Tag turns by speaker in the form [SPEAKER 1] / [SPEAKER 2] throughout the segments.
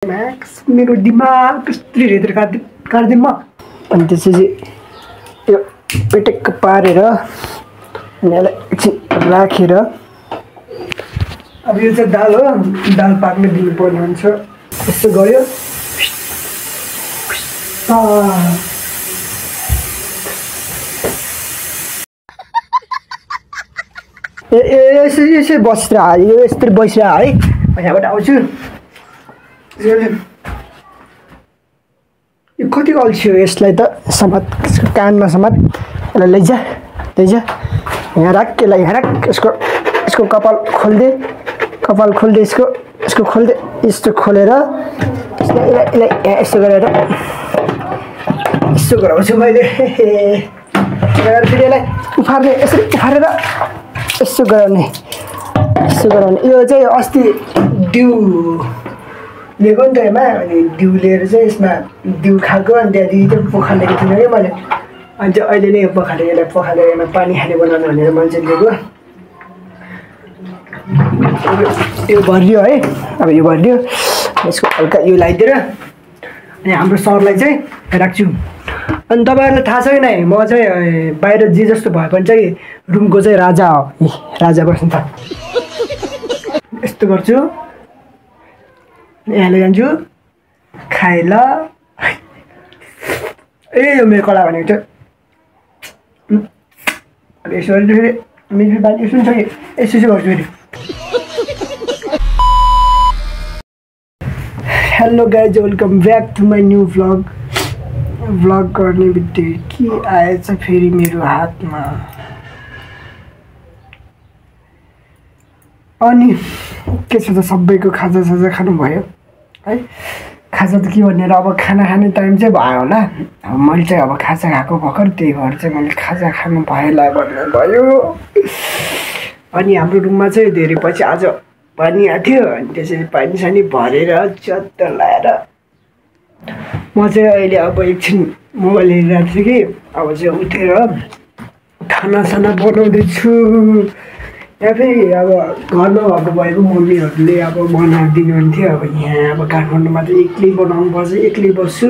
[SPEAKER 1] Max, मेरो दिमाग कस्तो रेतर काट्दिउँ म। अनि त्यसपछि यो पेटेक्क पारेर यसलाई एकछिन राखेर अब यो चाहिँ दाल हो, दाल पाक्न दिनुपर्ने हुन्छ। यस्तो गयो यसै बसिरह, यो यस्तरी बसिरह है। यहाँबाट आउँछु। यो कति अल्छी हो, यसलाई त समात, यसको कानमा समात, यसलाई लैजा यहाँ राख, यसलाई यहाँ राख। यसको कपाल खोल्दे, यसको खोल्दे, यस्तो खोलेर यसलाई यहाँ यस्तो गरेर यस्तो गराउँछु मैले। फेरि यसलाई उफार्ने, यसरी उफारेर यस्तो गराउने। यो चाहिँ अस्ति डिउ लिएको नि त यसमा, अनि डिउ लिएर चाहिँ यसमा डिउ खाएको, अनि त्यहाँदेखि चाहिँ पखालेको थिइनँ क्या मैले। अनि चाहिँ अहिले नै यो पखालेर यसमा पानी खाने बनाउनु भनेर मैले चाहिँ लिएको। यो भरियो है, अब यो भरियो, यसको हल्का यो लगाइदिएर अनि हाम्रो सरलाई चाहिँ राख्छु। अनि तपाईँहरूलाई थाहा छैन है, म चाहिँ बाहिर जे जस्तो भए पनि चाहिँ रुमको चाहिँ राजा हो। राजा बस्नु त यस्तो गर्छु, यहाँ जान्छु खाए ल। यो मेरो कडा भनेको चाहिँ अब यसो गरेर फेरि मेरो बानी सुन्छ कि यसो गर्छु फेरि। Hello guys, welcome back to my new vlog गर्ने बित्तिकै के आएछ फेरि मेरो हातमा। अनि के छ त, सबैको खाजा खानुभयो है। खाजा त के भनेर अब खाना खाने टाइम चाहिँ भयो होला। अब मैले चाहिँ अब खाजा खाएको भर्खर, त्यही भएर चाहिँ मैले खाजा खानु भएला भन्ने भयो। अनि हाम्रो रुममा चाहिँ धेरै पछि आज पानी आएको थियो, अनि त्यसरी पानी सानी भरेर चट्ट लाएर म चाहिँ अहिले अब एकछिन मोबाइल हेरिरहेको थिएँ कि अब चाहिँ उठेर खानासाना बनाउँदैछु। यहाँ फेरि अब घरमा भएको भएको मम्मीहरूले अब बनाइदिनु हुन्थ्यो। अब यहाँ अब काठमाडौँमा चाहिँ एक्लै बनाउनुपर्छ, एक्लै बस्छु,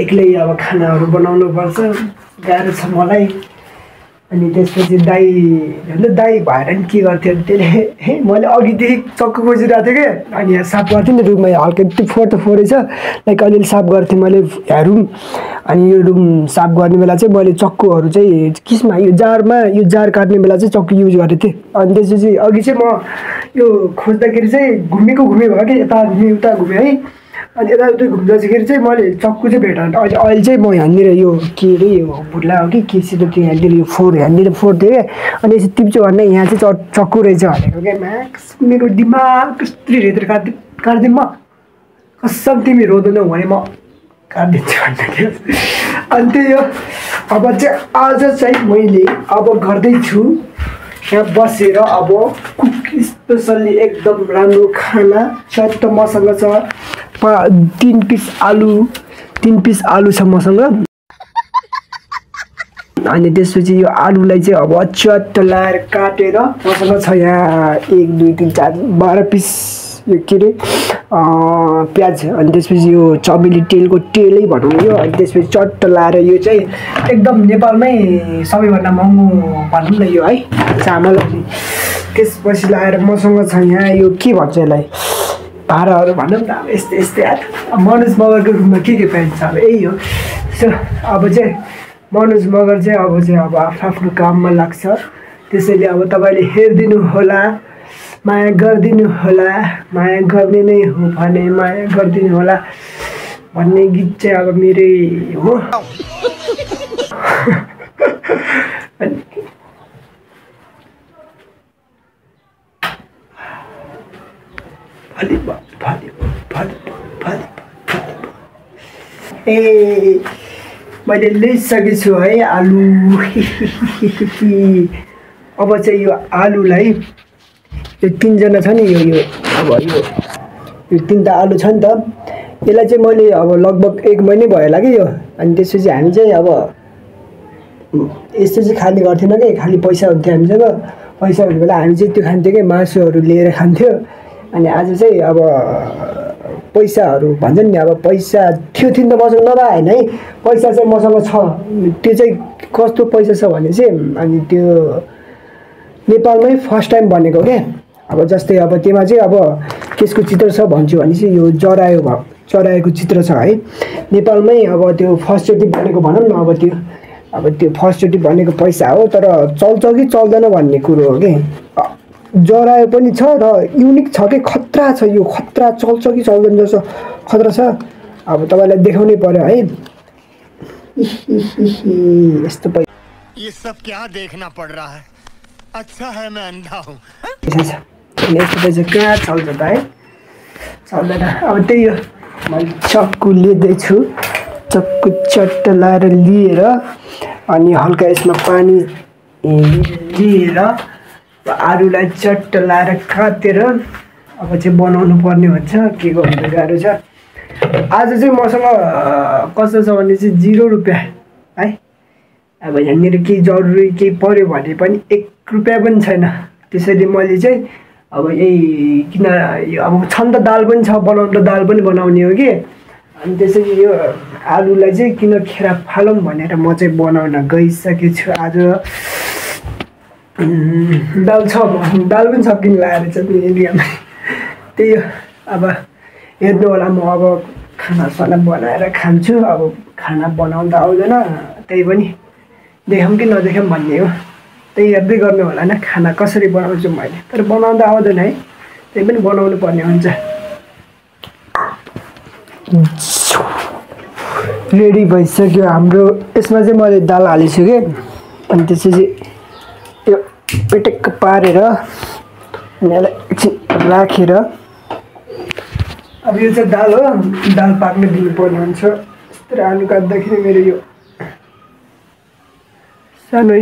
[SPEAKER 1] एक्लै अब खानाहरू बनाउनुपर्छ, गाह्रो छ मलाई। अनि त्यसपछि दाई भएर नि के गर्थ्यो त्यसले, मैले अघिदेखि चक्कु खोजिरहेको थिएँ कि, अनि यहाँ साफ गर्थेँ नि रुममा, हल्का यति फोहोर त फोहोरै छ, लाइक अलिअलि साफ गर्थेँ मैले यहाँ रुम। अनि यो रुम साफ गर्ने बेला चाहिँ मैले चक्कुहरू चाहिँ किसमा, यो जार काट्ने बेला चाहिँ चक्कु युज गरेको थिएँ। अनि त्यसपछि अघि चाहिँ म यो खोज्दाखेरि चाहिँ घुमे भयो कि, यता घुमेँ उता घुमेँ है। अनि यताउता घुम्दाखेरि चाहिँ मैले चक्कु चाहिँ भेटाएँ। अहिले चाहिँ म यहाँनिर यो के अरे यो भुट्ला हो कि केसित त्यो यहाँनिर यो यहाँनिर फोहोर थिएँ क्या। अनि यसो टिप्छु भन्दा यहाँ चाहिँ चक्कु रहेछ भनेको क्या। म्याक्स, मेरो दिमाग कस्तो रेतर काट्दिउँ म। कसम तिमी रोँदैनौ भने म काटिदिन्छु भन्दाखेरि। अनि त्यही हो, अब चाहिँ आज चाहिँ मैले अब गर्दैछु यहाँ बसेर अब कुक स्पेसल्ली एकदम राम्रो खाना चट्ट मसँग छ। 3 पिस आलु छ मसँग। अनि त्यसपछि यो आलुलाई चाहिँ अब चट्ट लाएर काटेर मसँग छ यहाँ 1 2 3 4 12 पिस यो के अरे प्याज। अनि त्यसपछि यो चमेली तेलै भनौँ यो। अनि त्यसपछि चट्ट लाएर यो चाहिँ एकदम नेपालमै सबैभन्दा महँगो भनौँ न यो है चामल। अनि त्यसपछि लाएर मसँग छ यहाँ यो के भन्छ यसलाई, भाँडाहरू भनौँ न। अब यस्तै मनोज मगरको रुममा के पाइन्छ अब यही हो। सो अब चाहिँ मनोज मगर चाहिँ अब आफ्नो काममा लाग्छ। त्यसैले अब तपाईँले हेरिदिनु होला, माया गरिदिनु होला, माया गर्ने नै हो भने माया गरिदिनु होला भन्ने गीत चाहिँ अब मेरै हो। ए मैले ल्याइसकेको छु है आलु। अब चाहिँ यो आलुलाई यो 3जना छ नि, यो अब यो 3टा आलु छ नि त, यसलाई चाहिँ मैले अब लगभग 1 महिनै भयो होला कि यो। अनि त्यसपछि हामी चाहिँ अब यस्तो चाहिँ खाने गर्थेन कि, खालि पैसा हुन्थ्यो हामीसँग। पैसा हुने बेला हामी चाहिँ त्यो खान्थ्यौँ कि मासुहरू लिएर खान्थ्यो। अनि आज चाहिँ अब पैसाहरू भन्छन् नि अब पैसा थियो त मसँग नभए होइन है पैसा चाहिँ मसँग छ त्यो चाहिँ कस्तो पैसा छ भने चाहिँ अनि त्यो नेपालमै फर्स्ट टाइम बनेको क्या अब जस्तै अब त्यसमा चाहिँ अब केसको चित्र छ भन्छु भने चाहिँ यो चराएको चित्र छ है नेपालमै अब त्यो फर्स्टचोटि बनेको भनौँ न अब त्यो फर्स्टचोटि बनेको पैसा हो तर चल्छ कि चल्दैन भन्ने कुरो हो कि जरायो पनि छ र युनिक छ कि खतरा छ यो खतरा चल्छ कि चल्दैन जस्तो खतरा छ अब तपाईँलाई देखाउनै पर्यो है यस्तो पैसा
[SPEAKER 2] ये सब क्या देखना पड़ रहा है अच्छा है मैं अंधा हूँ
[SPEAKER 1] यस्तो पैसा कहाँ चल्छ त है चल्दैन अब त्यही हो मैले चक्कु लिँदैछु चक्कु चट्ट लाएर लिएर अनि हल्का यसमा पानी लिएर आलुलाई चट्ट लाएर काटेर अब चाहिँ बनाउनु पर्ने हुन्छ के गर्नु गाह्रो छ आज चाहिँ मसँग कस्तो छ भने चाहिँ 0 रुपियाँ है अब यहाँनिर केही जरुरी केही पर्यो भने पनि 1 रुपियाँ पनि छैन त्यसैले मैले चाहिँ अब यही किन अब छन् त दाल पनि छ बनाउनु त दाल पनि बनाउने हो कि अनि त्यसैले यो आलुलाई चाहिँ किन खेर फालौँ भनेर म चाहिँ बनाउन गइसकेको छु आज दाल पनि सकिन लागेको छ एरियामा त्यही हो अब हेर्नु होला म अब खानासाना बनाएर खान्छु अब खाना बनाउन त आउँदैन त्यही पनि देखाउँ कि नदेखाउँ भन्ने हो त्यही हेर्दै गर्नु होला न खाना कसरी बनाउँछु मैले तर बनाउन त आउँदैन है त्यही पनि बनाउनु पर्ने हुन्छ रेडी भइसक्यो हाम्रो यसमा चाहिँ मैले दाल हालिछु कि अनि त्यसपछि यो पेटेक्क पारेर यसलाई एकछिन राखेर अब यो चाहिँ दाल हो दाल पाक्न दिनुपर्ने हुन्छ यस्तो आलु काट्दाखेरि मेरो यो सानो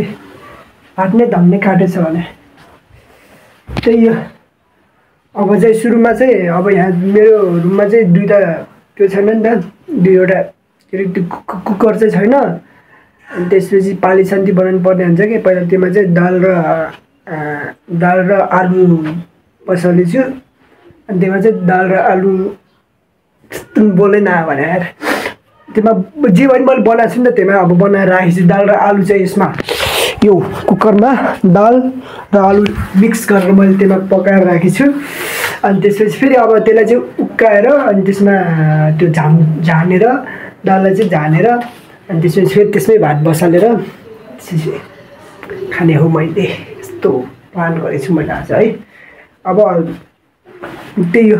[SPEAKER 1] हातले धम्ने काटेछ भने त्यही हो अब चाहिँ सुरुमा चाहिँ अब यहाँ मेरो रुममा चाहिँ 2टा त्यो छैन नि त 2वटा के अरे त्यो कुकर चाहिँ छैन अनि त्यसपछि पाली शान्ति बनाउनु पर्ने हुन्छ कि पहिला त्यसमा चाहिँ दाल र आलु बसालेछु अनि त्यसमा चाहिँ दाल र आलु बोलेन भने यार त्यसमा जे पनि मैले बनाएको छु नि त त्यसमा अब बनाएर राखेको छु दाल र आलु चाहिँ यसमा यो कुकरमा दाल र आलु मिक्स गरेर मैले त्यसमा पकाएर राखेको छु अनि त्यसपछि फेरि अब त्यसलाई चाहिँ उक्काएर अनि त्यसमा त्यो झानेर दाललाई चाहिँ झानेर अनि त्यसपछि फेरि त्यसमै भात बसालेर त्यसपछि खाने हो मैले यस्तो प्लान गरेको छु मैले आज है अब त्यही हो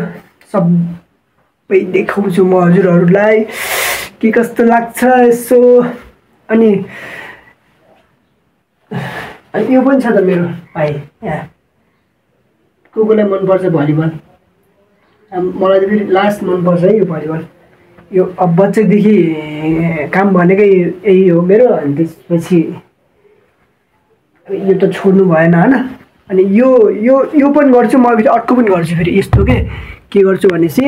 [SPEAKER 1] सबै देखाउँछु म हजुरहरूलाई के कस्तो लाग्छ यसो अनि यो पनि छ त मेरो भाइ यहाँ कोलाई मनपर्छ भलिबल मलाई त फेरि लास्ट मनपर्छ है यो भलिबल यो अब बच्चादेखि काम भनेकै यही हो मेरो अनि त्यसपछि यो त छोड्नु भएन होइन अनि यो पनि गर्छु म फेरि अर्को पनि गर्छु फेरि यस्तो के गर्छु भनेपछि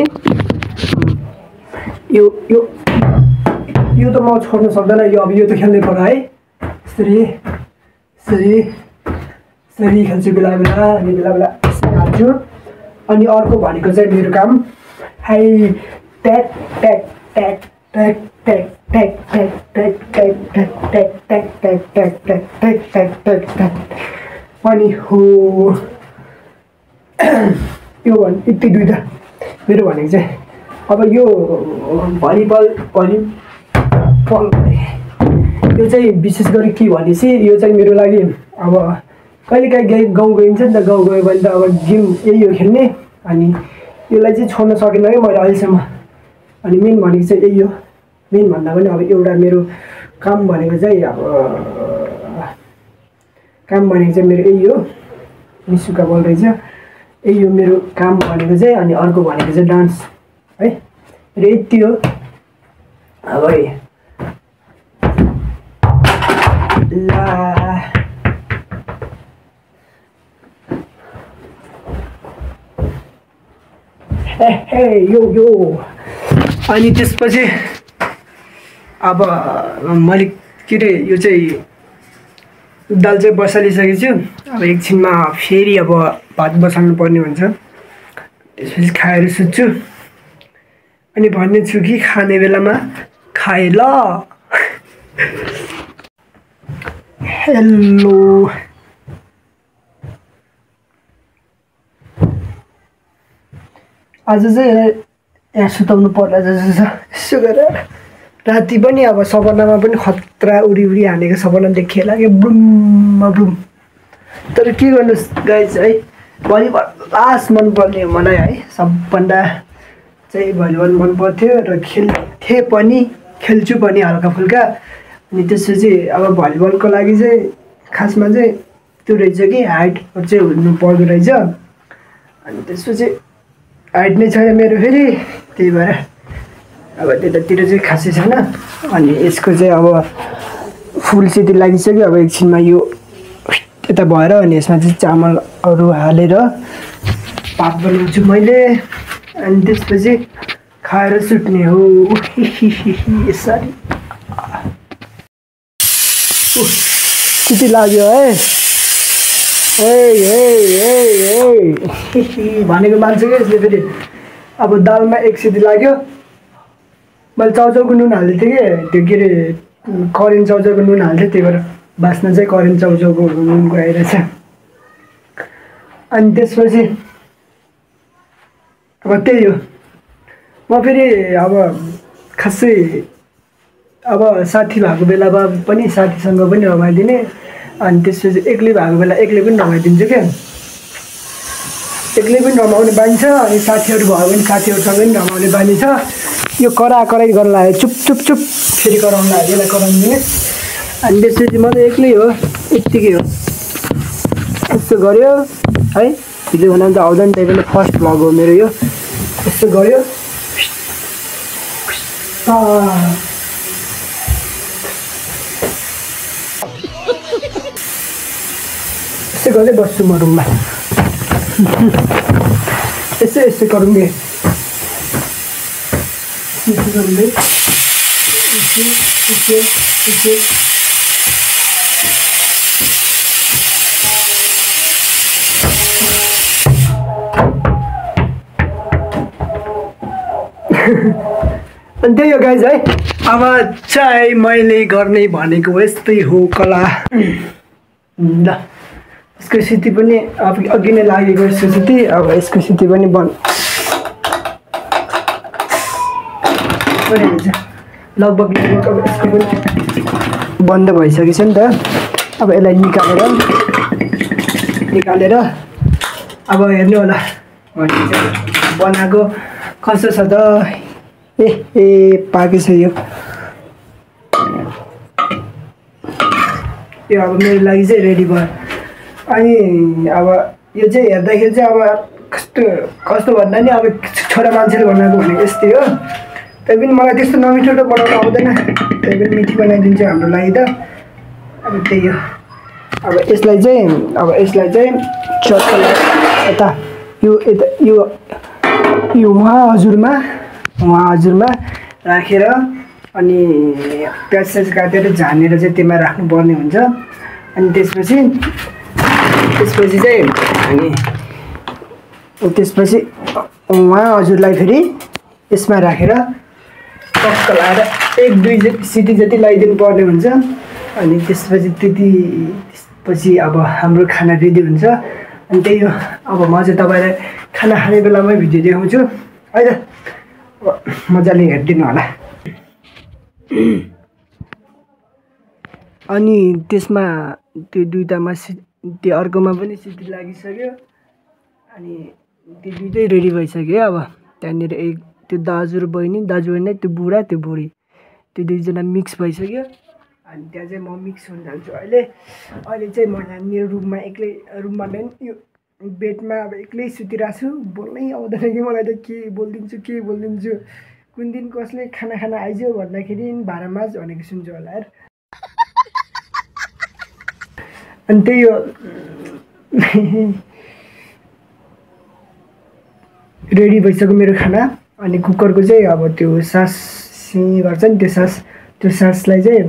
[SPEAKER 1] यो त म छोड्नु सक्दैन यो अब यो त खेल्नै पर्यो है यसरी खेल्छु बेला हाल्छु अनि अर्को भनेको चाहिँ मेरो काम हाई ट्याक ट्याक ट्याक ट्याक ट्याक ट्याक ट्याक ट्याक ट्याक ट्याक ट्याक ट्याक ट्याक ट्याक ट्याक ट्याक ट्याक ट्याक अनि हो यो यति 2टा मेरो भनेको चाहिँ अब यो भलिबल यो चाहिँ विशेष गरी के भनेपछि यो चाहिँ मेरो लागि अब कहिलेकाहीँ गाउँ गइन्छ नि त गाउँ गयो भने त अब गेम यही हो खेल्ने अनि यसलाई चाहिँ छोड्न सकिनँ कि मैले अहिलेसम्म अनि मेन भनेको चाहिँ यही हो मेन भन्दा पनि अब एउटा मेरो काम भनेको चाहिँ मेरो यही हो निसुका बोल रहेछ यही हो मेरो काम भनेको चाहिँ अनि अर्को भनेको चाहिँ डान्स है र यति हो अब ला यो अनि त्यसपछि अब मैले के अरे यो चाहिँ दाल चाहिँ बसालिसकेको छु अब एकछिनमा फेरि अब भात बसाल्नु पर्ने हुन्छ त्यसपछि खाएर सुत्छु अनि भन्ने छु कि खाने बेलामा खाए ल। हेलो आज चाहिँ यहाँ सुताउनु पर्ला जस्तो छ। यसो गरेर राति पनि अब सपनामा पनि खतरा उडी उडी हानेको सपना देखिए लाग्यो ब्रुम ब्रुम। तर के गर्नु गाइज है, भलिबल लास्ट मनपर्ने हो मलाई है। सबभन्दा चाहिँ भलिबल मन पर्थ्यो र खेल्थेँ पनि खेल्छु पनि हल्का फुल्का। अनि त्यसपछि अब भलिबलको लागि चाहिँ खासमा चाहिँ त्यो रहेछ कि हाइटहरू चाहिँ हुनु पर्दो रहेछ। अनि त्यसपछि हाइट नै छैन मेरो फेरि, त्यही भएर अब त्यतातिर चाहिँ खासै छैन। अनि यसको चाहिँ अब फुल सिटी लागिसक्यो। अब एकछिनमा यो यता भएर अनि यसमा चाहिँ चामलहरू हालेर भात बनाउँछु मैले। अनि त्यसपछि खाएर सुत्ने हो यसरी। सिटी लाग्यो है, भनेको मान्छ क्या यसले फेरि। अब दालमा एक सिटी लाग्यो, मैले चाउचाउको नुन हाल्दै थिएँ कि त्यो के अरे करेन्ट चाउचाउको नुन हाल्थेँ, त्यही भएर बास्ना चाहिँ करेन्ट चाउचाउको नुनको आइरहेछ। अनि त्यसपछि अब त्यही हो। म फेरि अब खासै अब साथी भएको बेलामा पनि साथीसँग पनि रमाइदिने, अनि त्यसपछि एक्लै भएको बेला एक्लै पनि रमाइदिन्छु क्या। एक्लै पनि रमाउने बानी छ, अनि साथीहरू भयो भने साथीहरूसँग पनि रमाउने बानी छ। यो कराई गर्न लाग्यो, चुप चुप चुप फेरि कराउनु लाग्यो, यसलाई कराउनु। अनि त्यसपछि म त एक्लै हो, यत्तिकै हो। यस्तो गऱ्यो है, हिजो भन त आउँदैन, त्यही पनि फर्स्ट भ्लग हो मेरो यो। यस्तो गऱ्यो, यस्तो गर्दै बस्छु म रुममा। यस्तो गरौँगे, अनि त्यही हो गाइज है। अब चाहिँ मैले गर्ने भनेको यस्तै हो कला। ल यसको स्थिति पनि अब अघि नै लागेको यसको स्थिति। अब यसको स्थिति पनि लगभग अब यसको पनि बन्द भइसकेको छ नि त। अब यसलाई निकालेर अब हेर्नु होला बनाएको कस्तो छ त। पाकेछ यो अब मेरो लागि चाहिँ रेडी भयो। अनि अब यो चाहिँ हेर्दाखेरि चाहिँ अब कस्तो भन्दा नि अब छोरा मान्छेले बनाएको भनेको यस्तै हो। त्यही पनि मलाई त्यस्तो नमिठो त बनाउनु आउँदैन, त्यही पनि मिठी बनाइदिन्छु हाम्रो लागि त। अब त्यही हो। अब यसलाई चाहिँ चक्कलाई यता यो उहाँ हजुरमा राखेर अनि प्याज स्याज काटेर झानेर चाहिँ त्यसमा राख्नुपर्ने हुन्छ। अनि त्यसपछि चाहिँ अनि त्यसपछि उहाँ हजुरलाई फेरि यसमा राखेर टक्क लाएर 1-2 सिटी जति लगाइदिनु पर्ने हुन्छ। अनि त्यसपछि अब हाम्रो खाना रेडी हुन्छ। अनि त्यही हो। अब म चाहिँ तपाईँलाई खाना खाने बेलामै भिडियो देखाउँछु है त, मजाले हेरिदिनु होला। अनि त्यसमा त्यो दुईटामा त्यो अर्कोमा पनि सिटी लागिसक्यो। अनि त्यो दुइटै रेडी भइसक्यो। अब त्यहाँनिर त्यो दाजु र बहिनी, दाजु बहिनी त्यो बुढा त्यो बुढी, त्यो दुईजना मिक्स भइसक्यो। अनि त्यहाँ चाहिँ म मिक्स हुन जान्छु अहिले चाहिँ म यहाँ मेरो रुममा नै यो बेडमा अब एक्लै सुतिरहेको छु। बोल्नै आउँदैन कि मलाई त के बोलिदिन्छु। कुन दिन कसले खाना आइज्यो भन्दाखेरि भाँडा माझ भनेको सुन्छु होला यार। अनि त्यही हो। रेडी भइसक्यो मेरो खाना। अनि कुकरको चाहिँ अब त्यो सास गर्छ नि, त्यो सासलाई चाहिँ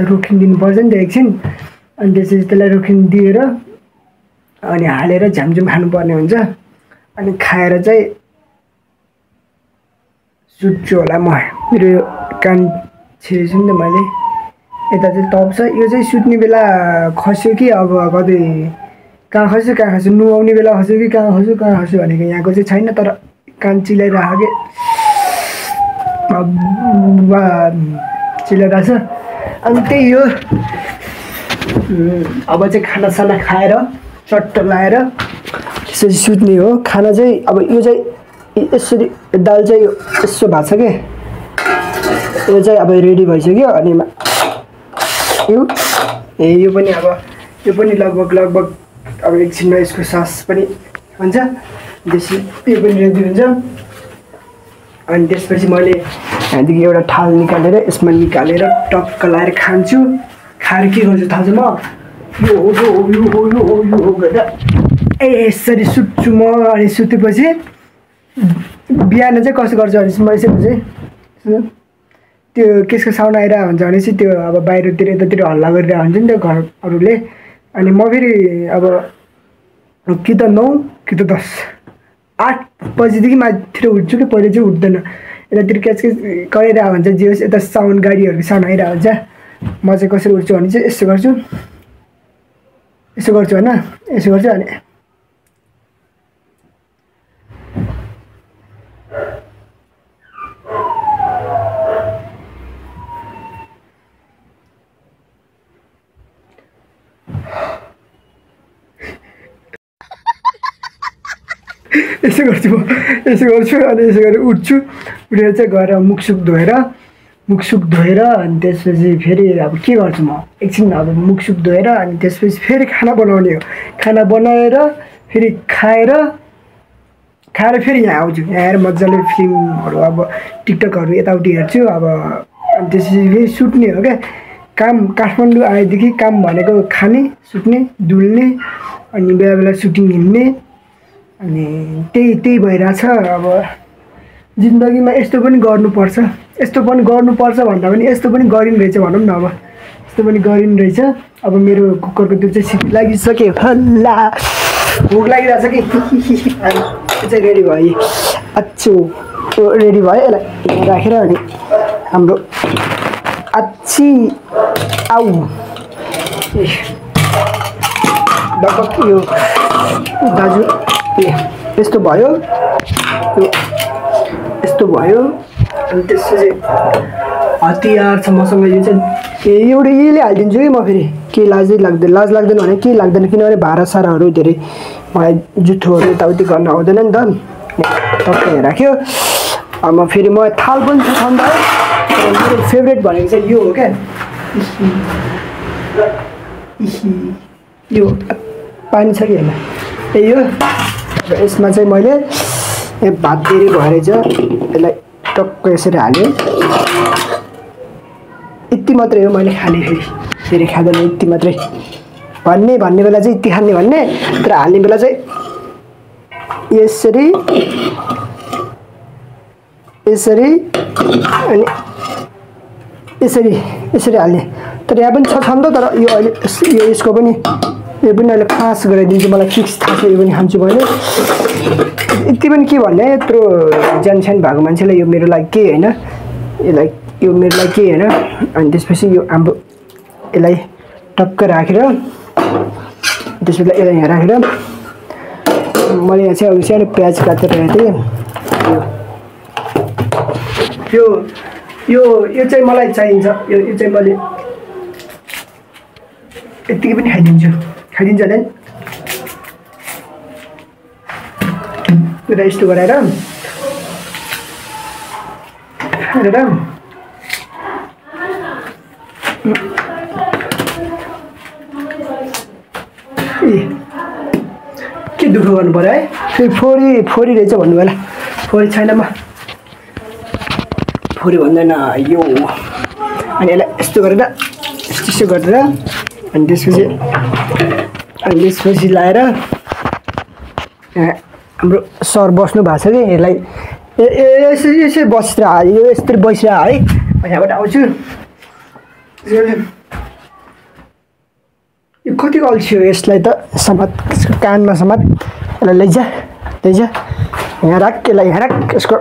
[SPEAKER 1] रोकिदिनुपर्छ नि त एकछिन। अनि त्यसपछि त्यसलाई रोकिदिएर अनि हालेर झ्यामझुम खानुपर्ने हुन्छ। अनि खाएर चाहिँ सुत्छु होला म मेरो कान छिरेछु नि त मैले यता चाहिँ तप्छ यो चाहिँ सुत्ने बेला खस्यो कि अब कतै कहाँ खस्यो नुहाउने बेला खस्यो कि कहाँ खस्यो भनेको यहाँको चाहिँ छैन तर कान चिलाइरहेको कि चिलाइरहेको छ अनि त्यही हो अब चाहिँ खानासाना खाएर चट्ट लाएर त्यसरी सुत्ने हो खाना चाहिँ अब यो चाहिँ यसरी दाल चाहिँ यसो भएको छ कि यो चाहिँ अब रेडी भइसक्यो अनि यो पनि अब यो पनि लगभग अब एकछिनमा यसको सास पनि हुन्छ त्यसपछि यो पनि रेडी हुन्छ अनि त्यसपछि मैले यहाँदेखि एउटा थाल निकालेर यसमा निकालेर टक्क लाएर खान्छु खाएर के गर्छु थाहा छ म यो गरेर यसरी सुत्छु म अनि सुतेपछि बिहान चाहिँ कसो गर्छु भने मैले चाहिँ त्यो केसको साउन्ड आइरहेको हुन्छ भने चाहिँ त्यो अब बाहिरतिर यतातिर हल्ला गरिरहेको हुन्छ नि त्यो घरहरूले अनि म फेरि अब कि त 9 कि त 10 8 बजीदेखि माथितिर उठ्छु कि पहिले चाहिँ उठ्दैन यतातिर क्याच गरिरहेको हुन्छ जे होस् यता साउन्ड गाडीहरूको साउन्ड आइरहेको हुन्छ म चाहिँ कसरी उठ्छु भने चाहिँ यसो गर्छु होइन यसो गर्छु अनि यसो गर्छु अनि यसो गरेर उठ्छु उठेर चाहिँ गएर मुखसुख धोएर अनि त्यसपछि फेरि अब के गर्छु म एकछिन अब मुखसुख धोएर अनि त्यसपछि फेरि खाना बनाउने हो खाना बनाएर फेरि खाएर फेरि यहाँ आउँछु यहाँ आएर मजाले फिल्महरू अब टिकटकहरू यताउति हेर्छु अब अनि त्यसपछि फेरि सुत्ने हो क्या काम काठमाडौँ आएदेखि काम भनेको खाने सुत्ने डुल्ने अनि बेला बेला सुटिङ हिँड्ने अनि त्यही भइरहेछ अब जिन्दगीमा यस्तो पनि गर्नुपर्छ भन्दा पनि यस्तो पनि गरिन् रहेछ भनौँ न अब यस्तो पनि गरिन् रहेछ अब मेरो कुकरको त्यो चाहिँ सिटी लागिसक्यो हल्ला भोक लागिरहेछ कि त्यो चाहिँ रेडी भयो अच्छो रेडी भयो यसलाई राखेर अनि हाम्रो अच्छी आउ लगभग यो दाजु यस्तो भयो अनि त्यसपछि हतियार छ मसँग यो चाहिँ एउटा यहीले हालिदिन्छु कि म फेरि केही लाज लाग्दैन भने केही लाग्दैन किनभने भाँडा साराहरू धेरै मलाई जुठोहरू यताउति गर्न आउँदैन नि त टक्कै राख्यो अब फेरि म थाल पनि छ छन्दा मेरो फेभरेट भनेको चाहिँ यो हो क्या यो पानी छ कि होइन यही हो यसमा चाहिँ मैले भात धेरै भएर चाहिँ यसलाई टक्क यसरी हालेँ यति मात्रै हो मैले खाने फेरि धेरै खाँदैन यति मात्रै भन्ने बेला चाहिँ यति खाने भन्ने तर हाल्ने बेला चाहिँ यसरी अनि यसरी हाल्ने तर यहाँ पनि छ छन् त तर यो अहिले यसको पनि यो पनि अहिले फास गराइदिन्छु मलाई फिक्स थाहा छ यो पनि खान्छु मैले यति पनि के भन्ने यत्रो ज्यानस्यान भएको मान्छेलाई यो मेरो लागि केही होइन यो मेरो लागि केही होइन अनि त्यसपछि यो हाम्रो यसलाई टक्क राखेर त्यसपछि यसलाई यहाँ राखेर मैले यहाँ चाहिँ अब सानो प्याज काटेर राखेको थिएँ यो चाहिँ मलाई चाहिन्छ यो चाहिँ मैले यतिकै पनि खाइदिन्छ होला नि यस्तो गरेर के दुःख गर्नु पर्यो है फेरि फोरी रहेछ भन्नु होला फोरी छैन म फोरी भन्दैन यो अनि यसलाई यस्तो गरेर यस्तो गरेर अनि त्यसपछि लाएर हाम्रो सर बस्नु भएको छ कि यसलाई यसरी बसेर यो यस्तरी बसेर है यहाँबाट आउँछु यो कति अल्छी हो यसलाई त समात यसको कानमा समात यसलाई लैजा यहाँ राख यसलाई यहाँ राख यसको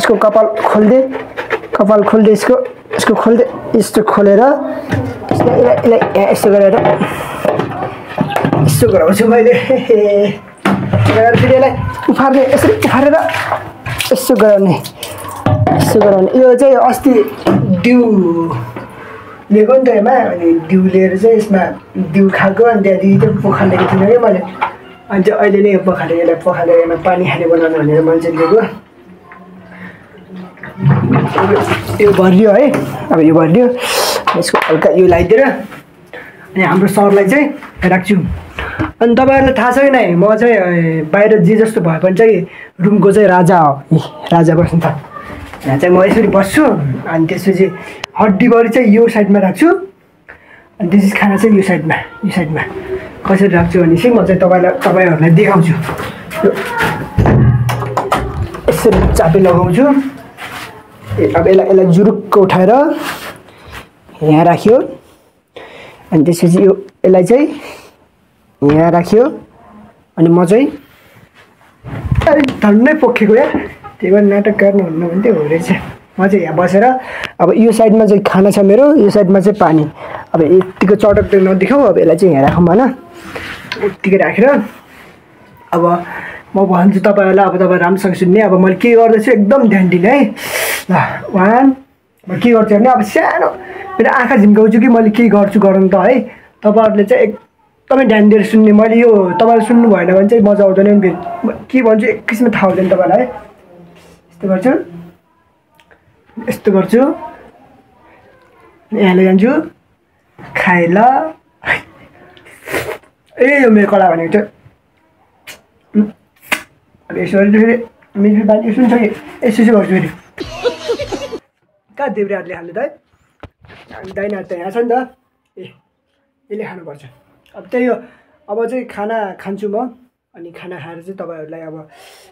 [SPEAKER 1] यसको कपाल खोल्दे यसको खोल्दे यस्तो खोलेर यसलाई यसो गरेर यसो गराउँछु मैले फेरि यसलाई उफार्ने यसरी उफारेर यसो गराउने यो चाहिँ अस्ति डिउ लिएको नि त यसमा अनि डिउ लिएर चाहिँ यसमा डिउ खाएको अनि त्यहाँदेखि चाहिँ पखालेको थिइनँ कि मैले अनि चाहिँ अहिले नै यसलाई पखालेर यसमा पानी खाने बनाउनु भनेर मैले चाहिँ लिएको यो भरियो है अब यो भरियो यसको हल्का यो लगाइदिएर अनि हाम्रो सरलाई चाहिँ राख्छु अनि तपाईँहरूलाई थाहा छैन है म चाहिँ बाहिर जे जस्तो भए पनि चाहिँ रुमको चाहिँ राजा हो राजा बस्नु त यहाँ चाहिँ म यसरी बस्छु अनि त्यसपछि हड्डीभरि चाहिँ यो साइडमा राख्छु अनि त्यसपछि खाना चाहिँ यो साइडमा कसरी राख्छु भने चाहिँ म चाहिँ तपाईँहरूलाई देखाउँछु यसरी चापी लगाउँछु अब यसलाई जुरुक्क उठाएर यहाँ राख्यो अनि त्यसपछि यसलाई चाहिँ यहाँ राख्यो अनि म चाहिँ धन्नै पोखेको या त्यही भएर नाटक गर्नुहुन्न भने चाहिँ हो रहेछ म चाहिँ यहाँ बसेर अब यो साइडमा चाहिँ खाना छ मेरो यो साइडमा चाहिँ पानी अब यतिको चटक चाहिँ नदेखाउँ अब यसलाई चाहिँ यहाँ राखौँ भन यत्तिकै राखेर अब म भन्छु तपाईँहरूलाई अब तपाईँ राम्रोसँग सुन्ने अब मैले के गर्दैछु एकदम ध्यान दिने है ल वान म के गर्छु भने अब सानो मेरो आँखा झिम्काउँछु कि मैले के गर्छु गरौँ त है तपाईँहरूले चाहिँ एकदमै ध्यान दिएर सुन्ने मैले यो तपाईँले सुन्नु भएन भने चाहिँ मजा आउँदैन नि के भन्छु एक किसिममा थाहा हुँदैन तपाईँलाई यस्तो गर्छु यहाँ जान्छु खाए ल ए यो मेरो कडा भनेको चाहिँ अब यसो फेरि मेरो बानी यसो छ कि यसो गर्छु फेरि कहाँ देब्रे हातले हाल्नु त है दाहिने हात त यहाँ छ नि त ए यसले खानुपर्छ अब त्यही हो अब चाहिँ खाना खान्छु म अनि खाना खाएर चाहिँ तपाईँहरूलाई अब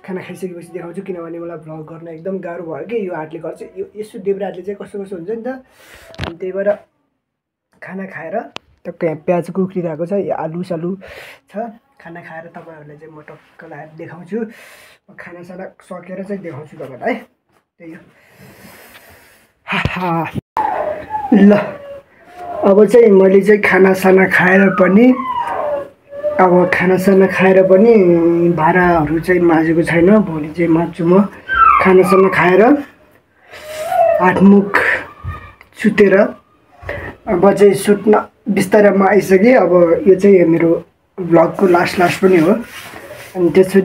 [SPEAKER 1] खाना खाइसकेपछि देखाउँछु किनभने मलाई भ्लग गर्न एकदम गाह्रो भयो कि यो हातले गर्छ यो यसो देब्रे हातले चाहिँ कस्तो कस्तो हुन्छ नि त अनि त्यही भएर खाना खाएर टक्क यहाँ प्याज कुक्रिरहेको छ यो आलु सालु छ खाना खाएर तपाईँहरूलाई चाहिँ म टक्क लगाएर देखाउँछु खानासाना सकेर चाहिँ देखाउँछु तपाईँलाई है त्यही हो ल अब चाहिँ मैले चाहिँ खानासाना खाएर पनि भाँडाहरू चाहिँ माझेको छैन भोलि चाहिँ माझ्छु म खानासाना खाएर हातमुख सुतेर अब चाहिँ सुत्न बिस्तारामा आइसकेँ अब यो चाहिँ मेरो भ्लगको लास्ट पनि हो अनि त्यसपछि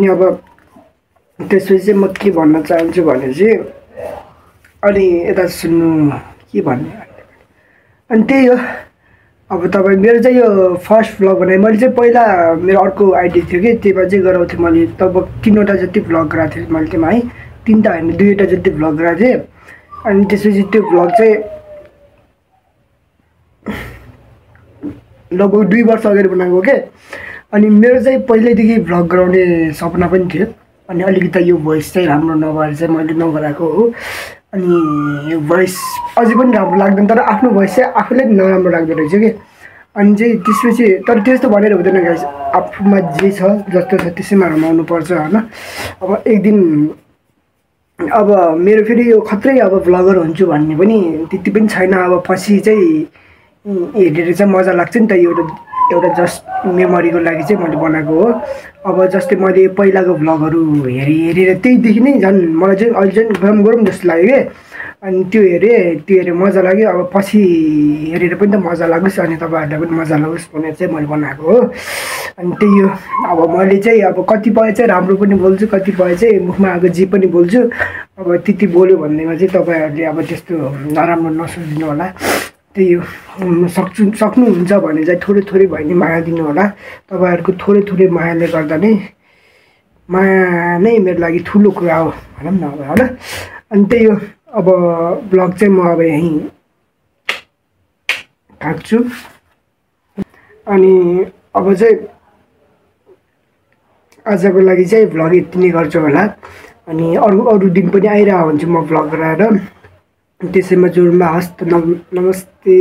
[SPEAKER 1] चाहिँ म के भन्न चाहन्छु भने चाहिँ अनि यता सुन्नु के भन्ने अनि त्यही हो अब तपाईँ मेरो चाहिँ यो फर्स्ट भ्लग भने मैले चाहिँ पहिला मेरो अर्को आइडी थियो कि त्यहीमा चाहिँ गराउँथेँ मैले तब 3वटा जति भ्लग गराएको थिएँ मैले त्यहीमा है 3टा होइन 2वटा जति भ्लग गराएको थिएँ अनि त्यसपछि त्यो भ्लग चाहिँ लगभग 2 वर्ष अगाडि बनाएको के अनि मेरो चाहिँ पहिल्यैदेखि भ्लग गराउने सपना पनि थियो अनि अलिकति यो भोइस चाहिँ राम्रो नभएर चाहिँ मैले नगराएको हो अनि यो भोइस अझै पनि राम्रो लाग्दैन तर आफ्नो भोइस चाहिँ आफूलाई नराम्रो लाग्दो रहेछ कि अनि चाहिँ त्यसपछि तर त्यस्तो भनेर हुँदैन गाइस आफूमा जे छ जस्तो छ त्यसैमा रमाउनु पर्छ होइन अब एक दिन अब मेरो फेरि यो खत्रै अब भ्लगर हुन्छु भन्ने पनि त्यति पनि छैन अब पछि चाहिँ हेरेर चाहिँ मजा लाग्छ नि त एउटा जस्ट मेमोरीको लागि चाहिँ मैले बनाएको हो अब जस्तै मैले पहिलाको भ्लगहरू हेरेर त्यहीदेखि नै झन् मलाई चाहिँ अहिले चाहिँ गरौँ जस्तो लाग्यो कि अनि त्यो हेरेँ मजा लाग्यो अब पछि हेरेर पनि त मजा लागोस् अनि तपाईँहरूलाई पनि मजा लागोस् भनेर चाहिँ मैले बनाएको हो अनि त्यही हो अब मैले चाहिँ अब कतिपय चाहिँ राम्रो पनि बोल्छु कतिपय चाहिँ मुखमा आएको जे पनि बोल्छु अब त्यति बोल्यो भन्नेमा चाहिँ तपाईँहरूले अब त्यस्तो नराम्रो नसोचिदिनु होला त्यही हो सक्नुहुन्छ भने चाहिँ थोरै भए नि माया दिनु होला तपाईँहरूको थोरै मायाले गर्दा नै माया नै मेरो लागि ठुलो कुरा हो भनौँ न अब होइन अनि त्यही हो अब भ्लग चाहिँ म अब यहीँ काट्छु अनि अब चाहिँ आजको लागि चाहिँ भ्लग यति नै गर्छु होला अनि अरू दिन पनि आइरहेको हुन्छु म भ्लग गराएर त्यसैमा जोडमा हस्त नमस्ते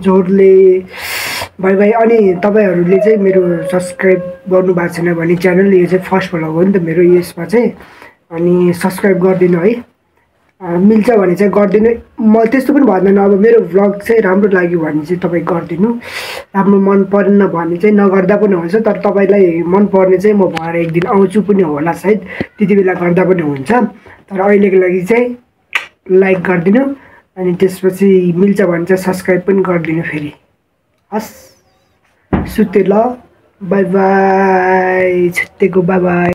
[SPEAKER 1] जोडले बाई अनि तपाईँहरूले चाहिँ मेरो सब्सक्राइब गर्नु भएको छैन भने च्यानल यो चाहिँ फर्स्ट भ्लग हो नि त मेरो यसमा चाहिँ अनि सब्सक्राइब गरिदिनु है। मिल्छ भने चाहिँ गरिदिनु। म त्यस्तो पनि भन्दैन, अब मेरो भ्लग चाहिँ राम्रो लाग्यो भने चाहिँ तपाईँ गरिदिनु, राम्रो मन परेन भने चाहिँ नगर्दा पनि हुन्छ। तर तपाईँलाई मन पर्ने चाहिँ म भएर एक दिन आउँछु पनि होला सायद, त्यति बेला गर्दा पनि हुन्छ। तर अहिलेको लागि चाहिँ लाइक गरिदिनु अनि त्यसपछि मिल्छ भने चाहिँ सब्सक्राइब पनि गरिदिनु फेरि। हस् सुते ल, बाई बाई, छुट्टेको बाई बाई।